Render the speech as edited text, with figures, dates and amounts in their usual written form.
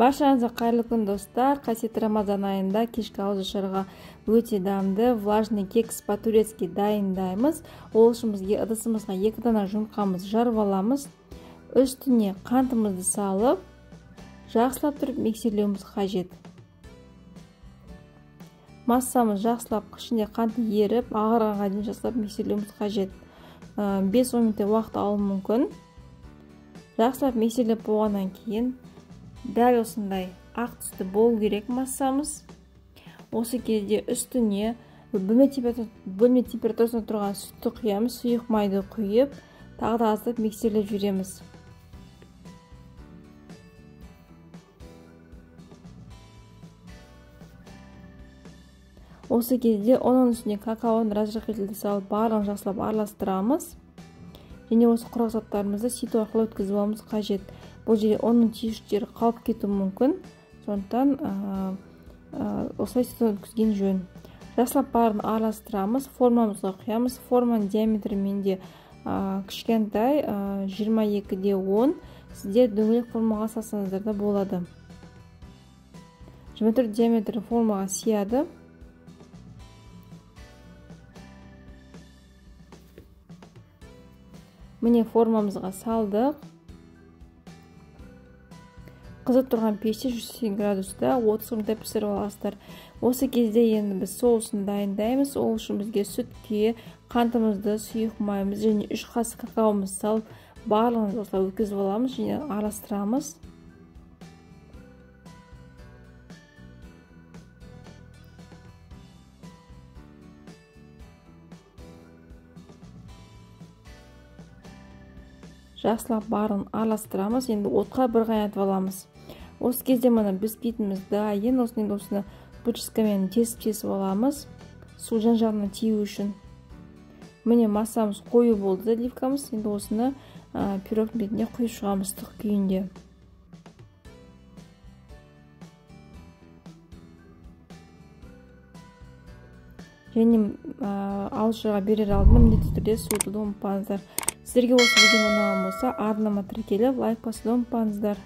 Баршаңызға қайырлы күн, достар. Қасиетті Рамазан айында кешкі ауызашарға өте дәмді влажный кекс по-турецки дайындаймыз. Ол үшін бізге ыдысымызға 2 дана жұмыртқамызды жарып аламыз. Үстіне қантымызды салып, жақсылап тұрып миксерлеуіміз қажет. Массамыз жақсылап ішінде қант еріп, ағарғанға дейін жақсылап миксерлеуіміз қажет. 5-10 минуттай уақыт алуы мүмкін. Жақсылап миксерлеп болғаннан кейін дәл осындай ақ түсті болу керек массамыз. Осы кезде үстіне бөлме температурасында тұрған сүтті құямыз, сұйық майды құйып, тағы да аздап миксерлеп жүреміз. Осы кезде оның үстіне какаоны разрыхлительді салып, барлығын жақсылап араластырамыз. Және осы құрғақ заттарымызды сито арқылы өткізіп алуымыз қажет. Бұл жерде оның түйіршіктері қалып кетуі мүмкін, сондықтан осылай сито өткізген жөн. Жақсылап барын араластырамыз, формамызға құямыз. Форманың диаметрі менде кішкентай, 22-де 10. Сіздер дөңгелек формаға салсаңыздар да болады. 24 диаметрі формаға сияды. Міне формамызға салдық. Қызып тұрған пеште 180 градуста 30 минутта пісіріп аласыздар. Осы кезде енді біз соусын дайындаймыз. Ол үшін бізге сүтке қантымызды, сұйық майымызды және 3 қасық какаомызды салып, барлығын осылай өткізіп аламыз және араластырамыз. Жақсылап барын араластырамыз. Енді отқа бір қайнатып аламыз. Осы кезде міне бисквитіміз дайын. Осыны енді осыны пучкамен тесіп-тесіп аламыз, су жан-жағына тию үшін. Міне массамыз қою болды, заливкамыз. Енді осыны пирогтың бетіне құйып шығамыз ыстық күйінде. Және ауызшаға берер алдында міндетті түрде суытуды ұмытпаңыздар. Сіздерге осы видео ұнаған болса, арнама тіркеліп, лайк басуды ұмытпаңыздар.